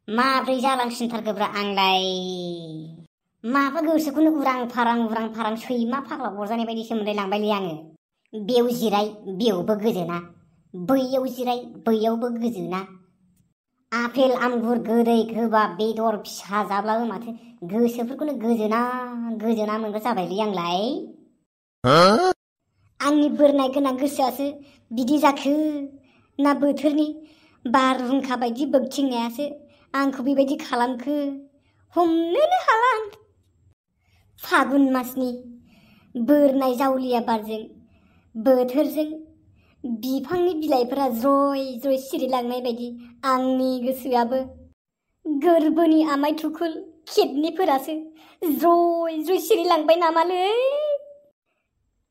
माब्रै जालांसिनथारखोब्रा आंलाय माबा गोसोखौनो उरां फारां सैमा फाग्ला अरजानाय बायदिसो मोनलायलांबायलै आङो। बेयाव जिराय बेयावबो गोजोना, बैयाव जिराय बैयावबो गोजोना। आफेल आंगुर गोदै गोबाब बेदर फिसा जाब्लाबो माथो गोसोफोरखौनो गोजोना मोनग्रा जाबायलै आंलाय। आंनि बोरनाय गोनां गोसोआसो बिदि जाखो ना बोथोरनि बारहुंखा बायदि बोगथिंनायासो आंखौ बेबायदि खालामखो हमनोनो हाला आं। फागुन मासनि बोरनाय जावलिया बारजों बोथोरजों बिफांनि बिलाइफोरा ज्रय ज्रय सिरिलांनाय बायदि आंनि गोसोआबो गोरबोनि आमाय थुखुल खेबनिफोरासो ज्रय ज्रय सिरिलांबाय नामालै।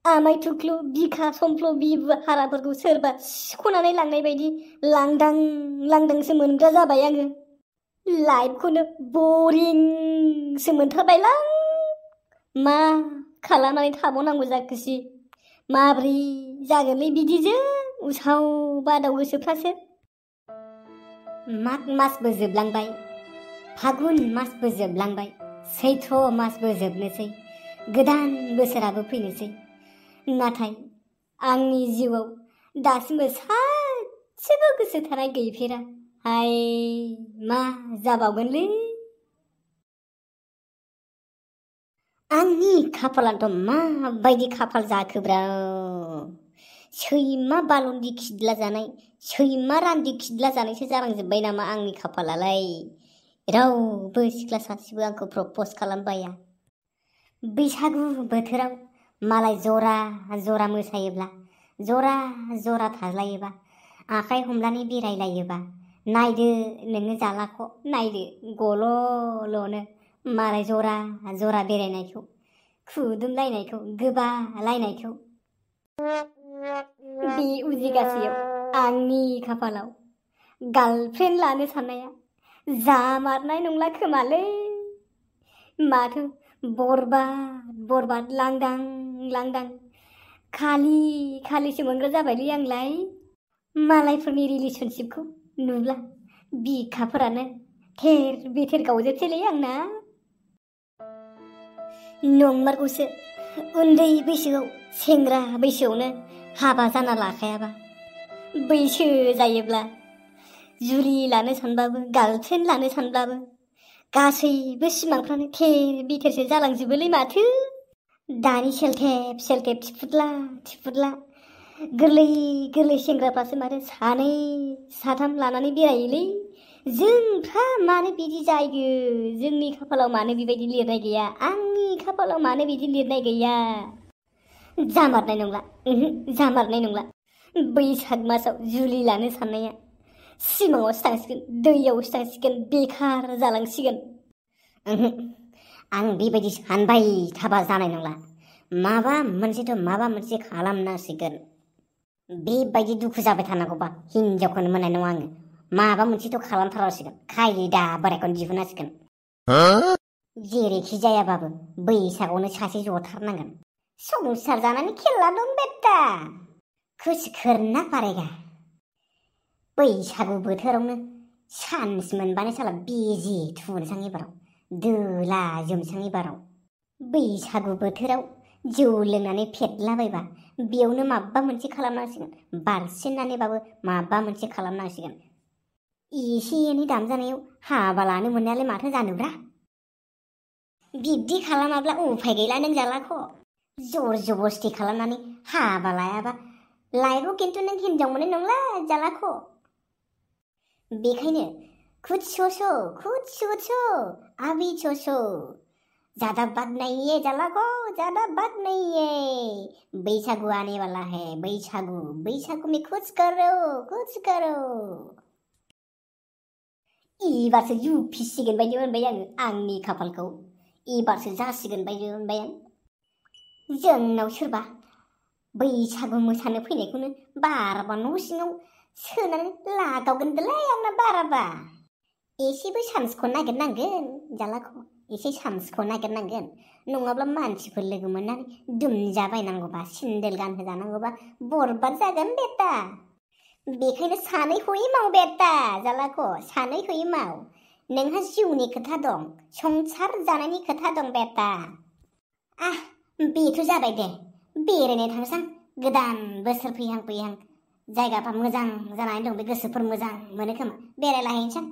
आमाय थुख्लु बिखा समफ्ल बिबु हाराफोरखौ सोरबा सिख'नानै लांनाय बायदि लांदांसो मोनग्रा जाबाय आङो। लाइफखौनो बरिंसो मोनथारबायलां। मा खालामनानै थाबावनांगौ जाखोसै, माब्रै जागोनलै बिदिजों उसाव बादाव गोसोफ्रासो। माग मासबो जोबलांबाय, फागुन मासबो जोबलांबाय, सैथ्र मासबो जोबनोसै, गोदान बोसोराबो फैनोसै। नाथाय आंनि जिउआव दासिमबो सासेबो गोसो थानाय गैफेरा। हाय मा जाबावगोनलै। आंनि खाफालानोथ' माबायदि खाफाल जाखोब्रा। सैमा बालन्दि खिदला जानाय, सैमा रान्दि खिदला जानायसो जालांजोब्बाय नामा आंनि खाफालालाय। रावबो सिख्ला सासेबो आंखौ प्रप'ज खालामबाया। बैसागु बोथोराव मालाय जरा जरा मोसायोब्ला, जरा जरा थाज्लायोबा, आखाइ हमनानै बेरायलायोबा, नायदो नोङो जालाख' नायदो गल'ल'नो मालाय जरा जरा बेरायनायखौ, खुदुमलायनायखौ, गोबालायनायखौ। बे उजिगासेयाव आंनि खाफालाव गार्लफ्रेन्ड लानो साननाया जामारनाय नंला खोमालै। माथो बरबाद लांदां खालिसो मोनग्रा जाबायलै आंलाय। मालायफोरनि रिलेसनशिपखौ नुब्ला बिखाफोरानो थेर बेथेर गावजोबसैलै आंना। नंमारगौसो, उन्दै बैसोआव सेंग्रा बैसोआवनो हाबा जाना लाखायाबा बैसो जायोब्ला जुलि लानो सानबाबो, गार्लफ्रेन्ड लानो सानब्लाबो गासैबो सिमांफ्रानो थेर बेथेरसो जालांजोबोलै माथो। दानि सेलथेब थिफुदला गोरलै सेंग्राफ्रासो माथो सानै साथाम लानानै बेरायोलै। जोंफ्रा मानो बिदि जायो? जोंनि खाफालाव मानो बेबायदि लिरनाय गैया? आंनि खाफालाव मानो बिदि लिरनाय गैया? जामारनाय नंला। बैसाग मासाव जुलि लानो साननाया सिमाङावसो थांसिगोन, दैयावसो थांसिगोन, बेखार जालांसिगोन। आं बेबायदि सानबाय थाबा जानाय नंला। माबा मोनसे खालामनांसिगोन। बेबायदि दुखु जाबाय थानांगौबा हिनजावखौनो मोननाय नङा आङो। माबा मोनसेथ' खालामथारनांसिगोन, खायदा बोरायखौनो दिहुननांसिगोन। जेरैखि जायाबाबो बैसागआवनो सासे जथारनांगोन। संसार जानानै खेला दं बेटा, कुछ करना पारेगा। बैसागु बोथोरावनो चान्स मोनबानो साला बिजि थुनोसां एबाराव, दोला जोमसां एबाराव। बैसागु बोथोराव जौ लोंनानै फेदलाबायबा बेयावनो माबा मोनसे खालामनांसिगोन, बारसिननानैबाबो माबा मोनसे खालामनांसिगोन। एसे एनै दामजानायाव हाबा लानो मोननायालाय माथो जानोब्रा। बिब्दि खालामाब्ला उफाय गैला नों जालाख'। जर जबस्ति खालामनानै हाबा लायाबा लाइफआव खिन्थु नों हिनजाव मोननाय नंला जालाख'। बेखायनो कुछ सोचो अभी सोचो, ज्यादा बात नहीं है जालाख', ज्यादा बात नहीं है। बैसागु आने वाला है, बैसागु में कुछ करो। एबारसो जुफिसिगोन बायदि मोनबाय आङो आंनि खाफालखौ। एबारसो जासिगोन बायदि मोनबाय आं। जोंनाव सोरबा बैसागु मोसानो फैनायखौनो बाराबा न' सिङाव सोनानै लागावगोनदोलाय आंना बाराबा। एसेबो चान्सखौ नागिरनांगोन जालाख', एसे चान्सखौ नागिरनांगोन। नङाब्ला मानसिफोर लोगो मोननानै दुमजाबायनांगौबा, सेन्देल गानहोजानांगौबा बरबाद जागोन बेटा। बेखायनो सानै हयै माव बेटा जालाख', सानै हयै माव। नोंहा जिउनि खोथा दं, संसार जानायनि खोथा दं बेटा। बेथ' जाबाय दे, बेरायनो थांसां। गोदान बोसोर फैहां जायगाफ्रा मोजां जानानै दं, बे गोसोफोर मोजां मोनो खोमा, बेरायलाहैनोसां।